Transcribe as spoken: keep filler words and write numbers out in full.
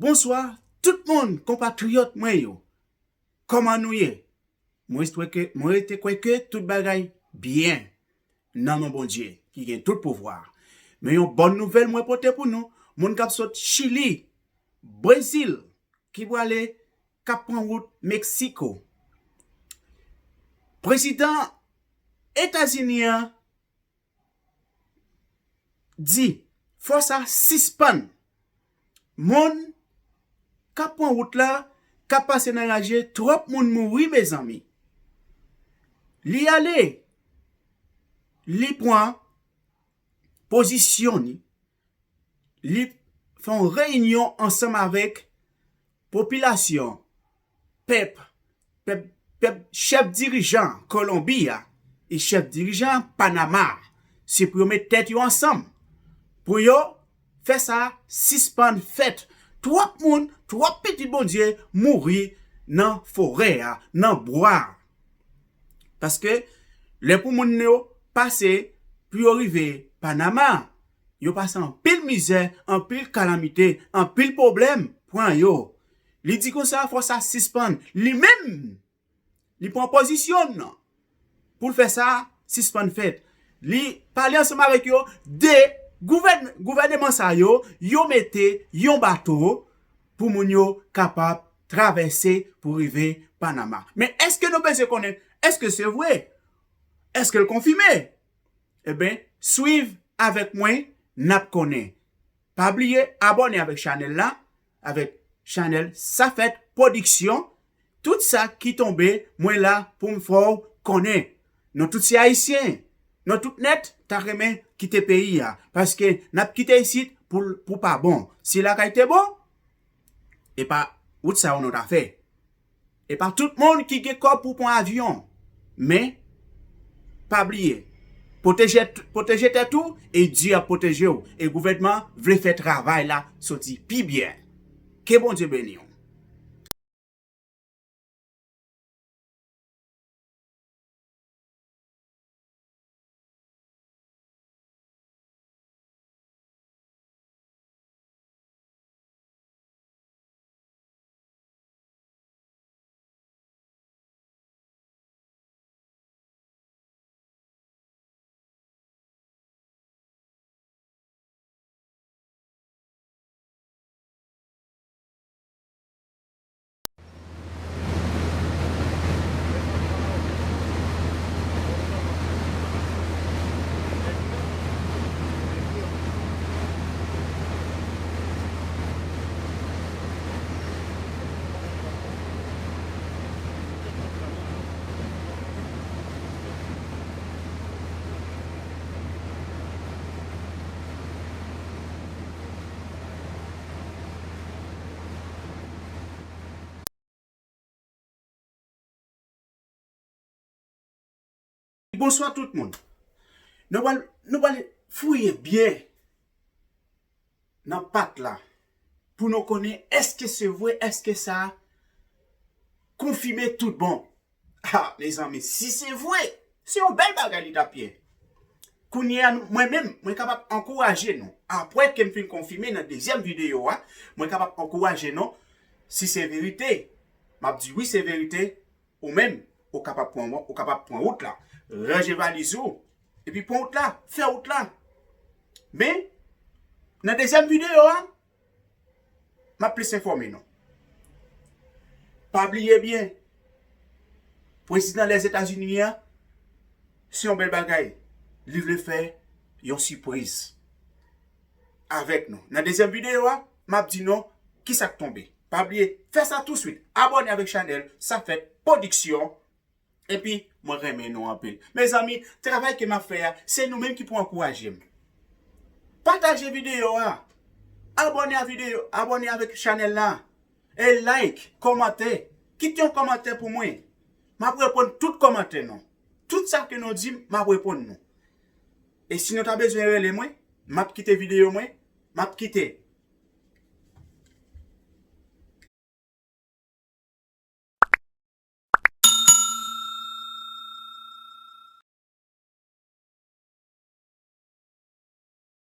Bonswa, tout moun, konpatriyòt mwen yo. Kòman nou ye? Mwen rete kwè ke, mwen rete kwè ke tout bagay byen nan non Bondye, ki gen tout pouvwa. Men yon bòn nouvèl mwen pote pou nou, moun k ap sot Chili, Brezil, ki prale, k ap pran wout Meksiko. Prezidan Etazini an di, fò sa sispann. Moun k ap pran wout la, k ap pase nan raje, twòp moun mouri, mezanmi. Li ale, li pran pozisyon li, li fè yon reyinyon ansanm avèk popilasyon, pèp, pèp, pèp, chèf dirijan Kolonbi a e chèf dirijan Panama a. Se pou yo met tèt yo ansanm, pou yo fè sa sispann fèt. Twòp moun, twòp pitit Bondye mouri nan forè a, nan bwa a. Paske lè pou moun yo pase, pou yo rive Panama, yo pase anpil mizè, anpil kalamite, anpil pwoblèm pran yo. Li di konsa, fò sa sispann. Li menm, li pran pozisyon l nan pou l fè sa sispann fèt. Li pale ansanm avèk yo de gouvèn-, gouvèneman sa yo, yo mete yon bato pou moun yo kapab travèse pou rive Panama. Men èske nou bezwen konnen, èske se vre? Èske l konfime? Eben, swiv avèk mwen, n ap konnen. Pa bliye abòne avèk chanèl la, avèk chanèl Sa Fèt Pwodiksyon. Tout sa ki tonbe, mwen la pou m fè w konnen. Nou tout se Ayisyen. Nou tout nèt ta renmen kite peyi a. Paske n ap kite isit pou, pou pa bon. Si lakay te bon, e pa wout sa yo nou ta fè. E pa tout moun ki gen kòb pou pran avyon. Men, pa bliye, pwoteje, pwoteje tèt ou e Dye ap pwoteje w. E gouvènman vle fè travay la soti pi byen. Ke Bondye beni w. Bonswa tout moun. Nou pral, nou pral fouye byen nan pat la pou nou konnen èske se vre, èske sa konfime tout bon. Ha, mezanmi, si se vre, se yon bèl bagay li t ap ye. Kounye a, mwen menm, mwen kapab ankouraje nou. Apre ke m fin konfime nan dezyèm videyo a, mwen kapab ankouraje nou, si se verite, m ap di wi, se verite, ou menm, ou kapab pran, ou kapab pran wout la. Ranje valiz ou, epi pran wout la, fè wout la. Men, nan dezyèm videyo a, m ap plis enfòme nou. Pa bliye byen, prezidan Lèzetazini an, se yon bèl bagay. Li vle fè yon sipriz avèk nou. Nan dezyèm videyo a, m ap di nou kisa k tonbe. Pa bliye, fè sa touswit. Abòne avèk chanèl Sa Fèt Pwodiksyon. Epi, mwen renmen nou anpil. Mezanmi, travay ke m ap fè a, se nou menm ki pou ankouraje m. Pataje videyo a. Abòne a videyo, abòne avèk chanèl la. E like, kòmante. Kite yon kòmantè pou mwen. M ap reponn tout kòmantè nou. Tout sa ke nou di m, m ap reponn nou. E si nou ta bezwen rele mwen, m ap kite videyo mwen, m ap kite